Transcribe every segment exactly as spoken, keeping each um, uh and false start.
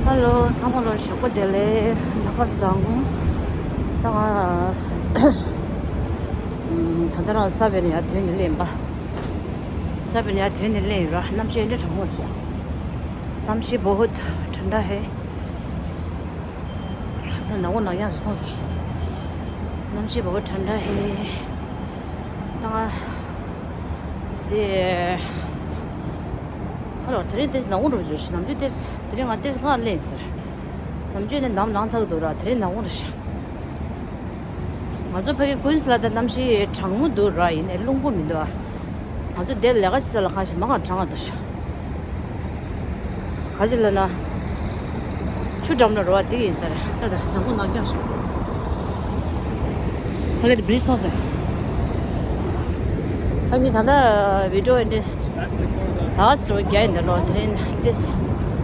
ཧ་ལོ། ཚང་མ་ལ་ཞོགས་པ་བདེ་ལེགས། ལྷག་པར་བཟང་། ད་ང་ད་ལྟ་རང་ས་བོན་ཡར་ཐོན་ནས་སླེབས་པ། ས་བོན་ཡར་ཐོན་ནས་སླེབས་ཡོད་ར། གནམ་གཤིས་འདྲ་གྲང་མོ་ཞིག་གནམ་གཤིས་बहुत ठंडा है། ད་ནག་པོ་ནག་ཡག་ཞིག་མཐོང་སོང་། གནམ་གཤིས་बहुत ठंडा है། ད་ང་དེ་ཁ་ལོ་དེ་རིང་ཏོག་ཙམ་ནག་པོ་འགྲོ་རྒྱུ་རེད། ནམ་རྒྱུན་ཏོག་ཙམ་དེ་རིང་ང་ཏོག་ཙམ་སྔར་སླེབས་ཟེར། ནམ་རྒྱུན་ནི་ནམ་ལངས་ཚར་འདུག་ར། དེ་རིང་ནག་པོ་རེད་ཤག་ང་ཚོ་ཕ་གི་ཀུན་སི་ལ་ད་གནམ་གཤིས་གྲང་མོ་འདུག་ར། ཡིན་ནའི་རླུང་པོ་མི་འདུག་ཨ། ང་ཚོ་དེར་ལས་ཀ་བྱེད་ས་ལ་གང་ཞིག་མ་གང་གྲང་བ་འདུག་ཤག་ག་ཅི་ལབ་ན། ཆུ་འགྲམ་ལ་རོ་བ་འདི་ཡིན་ས་རེད། ད་ད་ནག་པོ་ནག་རྐྱང་ཞིག་ཕ་གི་དེ་བི་རིཇ་མཐོང་སོང་། ད་ངས་ད་ལྟ་བི་ཌིའོ་འདི་ད་སོ་རྒྱ་ཡིན་ད་ལོ། དེ་རིང་འདི་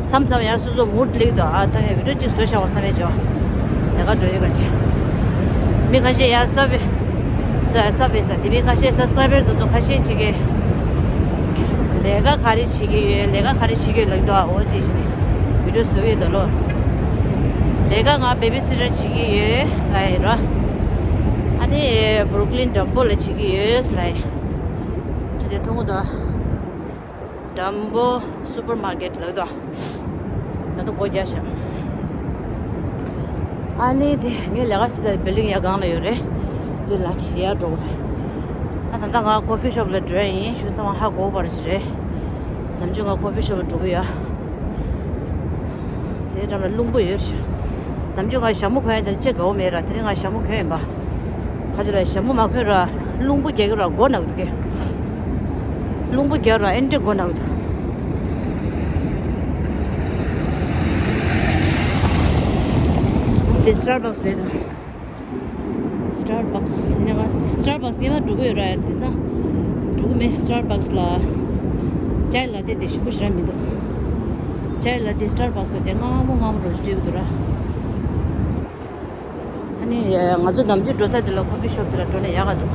མཚམས་མཚམས་ཡང་སོ་སོ་མུཌ་སླེབས་འདུག་ཨ། ད་ངས་བི་ཌིའོ་གཅིག་བཟོས་བཞག་པ་བསམ་ཡས་བྱོས། ལས་ཀ་འགྲོ་ཡི་ག་ཅི། མི་ཁ་ཤས་ཡང་སབ་སབ་ས་དེ་མི་ཁ་ཤས་སབ་སི་ཀ་རའི་བར་དེ་ཚོ་ཁ་ཤས་ཅིག་གིས་ལས་ཀ་ག་རེ་བྱེད་ཀྱི་ཡོད། ལས་ཀ་ག་རེ་བྱེད་ཀྱི་ཡོད་ལབ་འདུག་ཨ། འོ་དེ་བཞིན་ནས་བི་ཌིའོ་བཟོ་གི་ཡོད་ད་ལོ། ལས་ཀ་ང་བེ་བི་སི་ཊར་བྱེད་ཀྱི་ཡོད་ལབ་ཡིན་རོ། ཨ་ནི་བུ་རུག་ལིན་ཌམ་པོ་ལ་བྱེད་ཀྱི་ཡོད་ལབ་ཡིན། དེ་མཐོང་གི་འདུག་ཨ། ཌམ་པོ་སུ་པར་མར་ཀེཊ་ལབ་འདུག་ཨ། ད་ལྟ་སྒོ་རྒྱག་ཤག་ཨ་ནི་དེ་ངའི་ལས་ཀ་སི་ལ་བིལ་ཌིང་ཡར་སྒང་ལ་ཡོད་རེད། དེ་ལ་ཡར་འགྲོ་དགོས་རེད། ཨ་ད་ལྟ་ང་ཀོ་ཕི་ཤོབ་ལ་འགྲོ་ཡ་ཡིན། ཁྱོད་ཚང་མ་ཧ་གོ་བར་ཞིག་རེད། ནམ་རྒྱུན་ང་ཀོ་ཕི་ཤོབ་ལ་འགྲོ་གི་ཡོད། དེའི་འགྲམ་ལ་རླུང་བུ་ཡོད་ཤག་ནམ་རྒྱུན་ང་ཞྭ་མོ་གོན་ཡ་དེ་ལ་ཅི་དགའ་བོ་མེད་ར། དེ་རིང་ང་ཞྭ་མོ་གོན་ཡིན་པ། ག་ཅི་ལ་ཞྭ་མོ་མ་གོན་ར། རླུང་བུ་རྒྱག་གི་ར་མགོ་ན་གི་འདུག་གས། རླུང་བུ་རྒྱག་ར་ཨེ་འདྲས་མགོ་ན་གི་འདུག་དེ་སི་ཊར་བྷག་སི་རེད་ད། སི་ཊར་བྷག་སི་ཡིན་ན་ང་སི་ཊར་བྷག་སི་སྔོན་མ་འགྲོ་གི་ཡོད་ར། ཡ་དེ་ཚང་འགྲོ་གི་མེད། སི་ཊར་བྷག་སི་ལ་ཅའི་ལ་ཏེ་དེ་ཞིམ་པོ་ཞེ་དྲག་མི་འདུག་ཅའི་ལ་ཏེ་སི་ཊར་བྷག་སི་གི་དེ་མངར་མོ་མངར་མོ་འདྲ་བོ་ཞིག་སྤྲད་ཀྱི་འདུག་ར། ཨ་ནི་ང་ཚོ་ནམ་རྒྱུན་འགྲོ་ས་དེ་ལ་ཀོ་ཕི་ཤོབ་དེ་ལ་འགྲོ་ན་ཡག་ག་འདུག་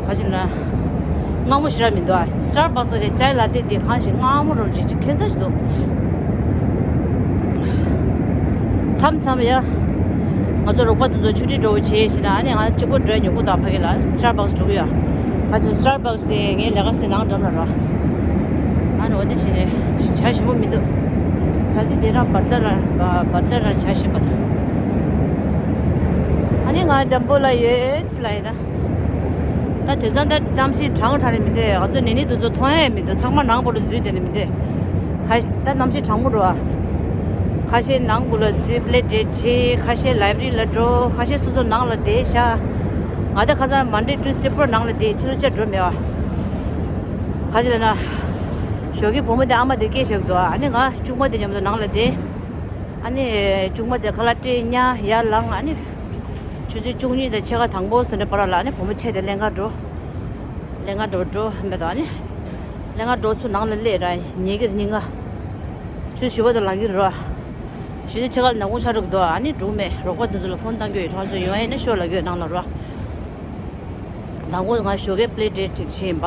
ག་ཅི་ན་མངར་མོ་ཞེ་དྲག་མི་འདུག་ཨ། སི་ཊར་བྷག་སི་རེད། ཅའི་ལ་ཏེ་དེ་གང་ཞིག་མངར་མོ་འདྲ་བོ་ཅིག་ཅིག་ཁྱད་མཚར་ཞིག་འདུག་མཚམས་མཚམས་ཡ། ང་ཚོ་རོགས་པ་དེ་ཚོ་ཆུ་ཁྲིད་འགྲོ་བྱེད་ཞེ་ན། ཨ་ནི་ང་གཅིག་པོ་འགྲོ་ཡ་ཉོ་གི་འདུག་ཕ་གི་ལ་སི་ཊར་བྷག་སི་འགྲོ་གི་ཡོད། ག་ཅི་སི་ཊར་བྷག་སི་དེ་ངའི་ལས་ཀ་སི་ནང་འགྲམ་ལ་རོ། ཨ་ནི་འོ་དེ་བྱས་ནས་བྱ་ཞིམ་པོ་མི་འདུག་བྱ་དེ་དེ་རང་བ་ཏི་ལར་རང་བ་ཏི་ལར་རང་བྱ་ཞིམ་པ་དང་། ཨ་ནི་ང་ཌམ་པོ་ལ་ཡོད་ལ་ཡིན་ད། ད་དེང་སང་ད་གནམ་གཤིས་གྲང་གྲང་རེད་མི་འདུག་ང་ཚོ་ནས་ནི་དེ་ཚོ་མཐོང་ཡ་མི་འདུག་ཚང་མ་ནང་པོ་ལ་འཛུལ་བསྡད་ནི་མི་འདུག་ཁ་ད་གནམ་གཤིས་གྲང་མོ་འགྲོ་ཨ། ཁ་ཤས་ནང་པོ་ལ་འཛུལ་པི་ལེ་ཌེ་ཊི་བྱེད། ཁ་ཤས་ལའི་བྷ་རི་ལ་འགྲོ། ཁ་ཤས་སོ་སོ་ནང་ལ་བསྡད་བཞག་ང་ད་ཁ་སང་མན་ཌེ་ཊུ་སི་ཌེ་པོ་ནང་ལ་བསྡད། ཕྱི་ལོགས་ཅིག་འགྲོ་མེད་པ། ག་ཅི་ལབ་ན། ཞོགས་ཀས་བུ་མོ་དེ་ཨ་མ་དེ་སྐད་བཞག་འདུག་ཨ་ནི་ང་ཆུང་མ་དེ་མཉམ་དུ་ནང་ལ་བསྡད། ཨ་ནི་ཆུང་མ་དེ་ཁ་ལག་སྤྲད་ཉལ་ཡར་ལངས། ཨ་ནི་ཆུ་ཚོད་བཅུ་གཉིས་དང་ཕྱེད་ཀ་དང་པོ་སོ་ནས་པ་ར་ལ་ཨ་ནི་བུ་མོ་ཆེ་དེ་ལེན་ག་འགྲོ། ལེན་ག་འགྲོ་འགྲོ་མེད་དོ། ཨ་ནི་ལེན་ག་འགྲོ་ཚུར་ནང་ལ་སླེབས་ར་ཉལ་གི་རེད། ཉིན་ག་ཆུ་བཞི་པ་དང་ལངས་གི་རེད། བཞི་དང་ཕྱེད་ཀ་ལ་ནག་ཁུང་ཆགས་འགྲོ་གི་འདུག་ཨ་ནི་འགྲོ་མེད། རོགས་པ་དེ་ཚོ་ལ་ཕོན་བཏང་གི་ཡོད། ཁོང་ཚོ་ཡོང་ཡ་ཡིན་ན་ཤོག་ལབ་ཀྱི་ཡོད་ནང་ལ་ར། དང་པོ་ང་ཞོགས་ཀས་པི་ལེ་ཌེ་ཊི་ཅིག་བྱས་ཡིན་པ།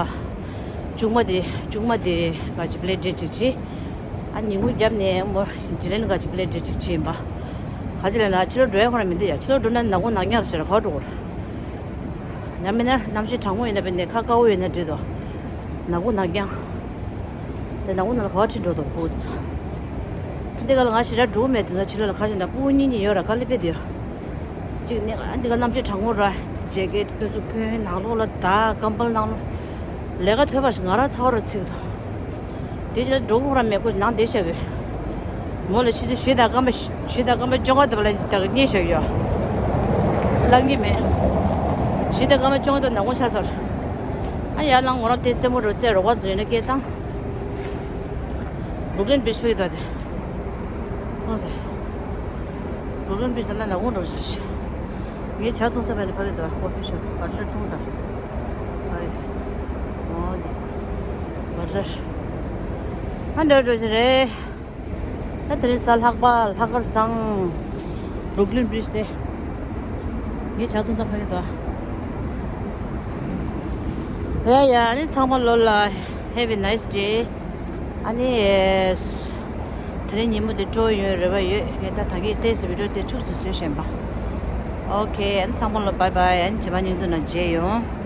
ཆུང་མ་དེ་ཆུང་མ་དེ་ག་ཅིག་པི་ལེ་ཌེ་ཊི་ཅིག་བྱས། ཨ་ཉིན་གུང་རྒྱབ་ནས་མོ་ཇི་ལེན་ག་ཅིག་པི་ལེ་ཌེ་ཊི་ཅིག་བྱས་ཡིན་པ། ག་ཅི་ལབ་ན་ཕྱི་ལོགས་འགྲོ་ཡ་ཁོ་རང་མི་འདུག་ཡ། ཕྱི་ལོགས་འགྲོ་ན་ནག་ཁུང་ནག་ཉག་ཟེར་ག་པར་འགྲོ་དགོས་རེད། ཡང་མིན་ན་གནམ་གཤིས་གྲང་མོ་ཡིན་ན་དཔེ་ནས་ཁ་དཀར་པོ་ཡོད་ན་འགྲིག་འདུག་ནག་ཁུང་ནག་ཉག་དེ་ནག་ཁུང་ནང་ལ་ག་པར་ཁྲིད་འགྲོ་དགོས་རེད། འདི་ག་ལ་ང་ཞེ་དྲག་འགྲོ་མེད། དེ་ཚོ་ཕྱི་ལོགས་ལ་ཁ་ཤས་ན་སྤུ་གུ་གཉིས་གཉིས་ཡོད་ར། ག་ལེ་པེ་དེ་ཡོད། གཅིག་ནས་ཨ་འདི་ག་གནམ་གཤིས་གྲང་མོ་ར། ཇེ་ཀེ་ཊི་ཁོ་ཚོ་གོན། ནང་ལོགས་ལ་ད་ཀམ་པལ་ནང་ལོགས། ལས་ཀ་ཐོས་པ་ཞིག་ང་རང་ཚ་བ་རུ་ཚིག་འདུག་དེ་ཕྱིར་འགྲོ་དགོས་ར་མེད་ཁོ་ནང་བསྡད་བཞག་གི་མོ་ལ་ཕྱི་ཚེས་བཞི་དང་སྐར་མ་བཞི་དང་སྐར་མ་བཅོ་ལྔ་དེ་བ་ལ་ད་ག་བསྙལ་བཞག་ཡོད། ལངས་ཀྱི་མེད། བཞི་དང་སྐར་མ་བཅོ་ལྔ་དེ་ནག་ཁུང་ཆགས་ཚར། ཨ་ཡར་ལངས་ངོ་རང་དེ་རྩེད་མོ་རུ་རྩེ། རོགས་པ་ཚོ་ཡོད་ན་སྐད་བཏང་། བུ་རུག་ལིན་བྷི་རིཇ་ཕ་གི་འདུག་དེ། མཐོང་སོང་། བུ་རུག་ལིན་བྷི་རིཇ་ལ་ནག་ཁུང་འགྲོ་བཞིན་ཤག་ངས་ཇ་འཐུང་ས་བས་ནས་ཕ་གི་འདུག་ཀོ་ཕི་ཤོབ་བ་ཏི་ལར་འཐུང་དང་། ཕ་གི། འོ་དེ། བ་ཏི་ལར། ཨ་འདྲ་འགྲོ་བཞིན་རེད། ད་དེ་རིང་གཟའ་ལྷག་པ། ལྷག་དཀར་བཟང་། བུ་རུག་ལིན་བྷི་རིཇ་དེ། ངས་ཇ་འཐུང་ས་ཕ་གི་འདུག་ཡ་ཡ། ཨ་ནི་ཚང་མ་ལོ་ལ་have a nice day། ཨ་ནི་ད་ དེ་རིང་ཉིན་མོ་དེ་སྤྲོ་ཡོང་རེ་བ་ཡོད། ངས་ད་ད་གིན་ཏོག་ཙམ་བི་ཌི་ཡོ་དེ་ཕྱུགས་སུ་བཟོས་བཞིན་པ། ཨོ་ཁེ། ཨ་ནི་ཚང་མ་ལ་བྷའི་བྷའི། ཨ་ནི་རྗེས་མ་བརྙན་ཐུང་ནང་མཇལ་ཡོང་།